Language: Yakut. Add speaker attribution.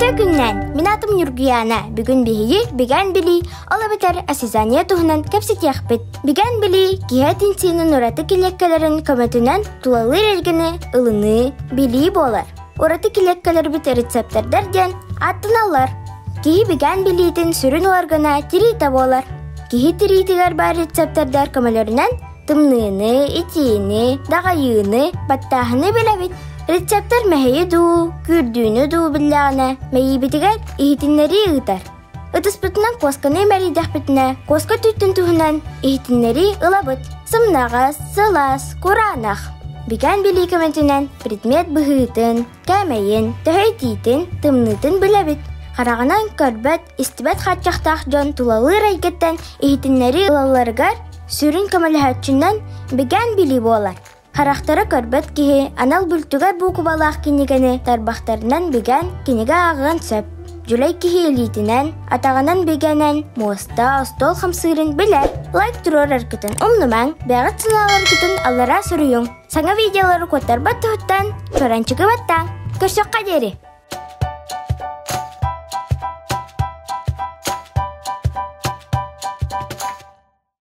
Speaker 1: Үтүө күннээн! Мин аатым Ньургуйаана. Бүгүн биһиги Бигээн билии, ол эбэтэр осязание туһунан кэпсэтиэхпит. Бигээн билии киһи этин-сиинин ураты килиэккэлэрин көмөтүнэн тулалыыр эйгэни ылыныы, билии буолар. Ураты килиэккэлэрбит рецептордар диэн ааттаналлар. Киһи бигээн билиитин сүрүн уоргана тириитэ буолар. Киһи тириитигэр баар рецептордар көмөлөрүнэн тымныыны, итиини, даҕайыыны, баттааһыны билэбит. Рецептор мэһэйи дуу, күүрдүүнү дуу биллэҕинэ, мэйиибитигэр иһитиннэрии ыытар. Ытыспытынан куосканы имэрийдэхпитинэ, куоска түүтүн туһунан иһитиннэрии ылабыт. Сымнаҕас, сылаас, кураанах. Бигээн билии көмөтүнэн предмет быһыытын, кээмэйин, төһө итиитин, тымныытын билэбит. Хараҕынан көрбөт, истибэт хааччахтаах дьон тулалыыр эйгэттэн иһитиннэрии ылалларыгар сүрүн көмөлөһөөччүнэн бигээн билии буолар. Харахтара көрбөт киһи анал бүлтүгэр буукубалаах кинигэни тарбахтарынан бигээн кинигэ ааҕыан сөп. Дьүлэй киһи илиитинэн, атаҕынан бигэнэн муоста, остуол хамсыырын билэр. Лайк туруораргытын умнумаҥ, бэйэҕит санааларгытын аллараа суруйуҥ. Саҥа видеолары куоттарбат туһуттан чуранчыгы баттааҥ. Көрсөххө диэри!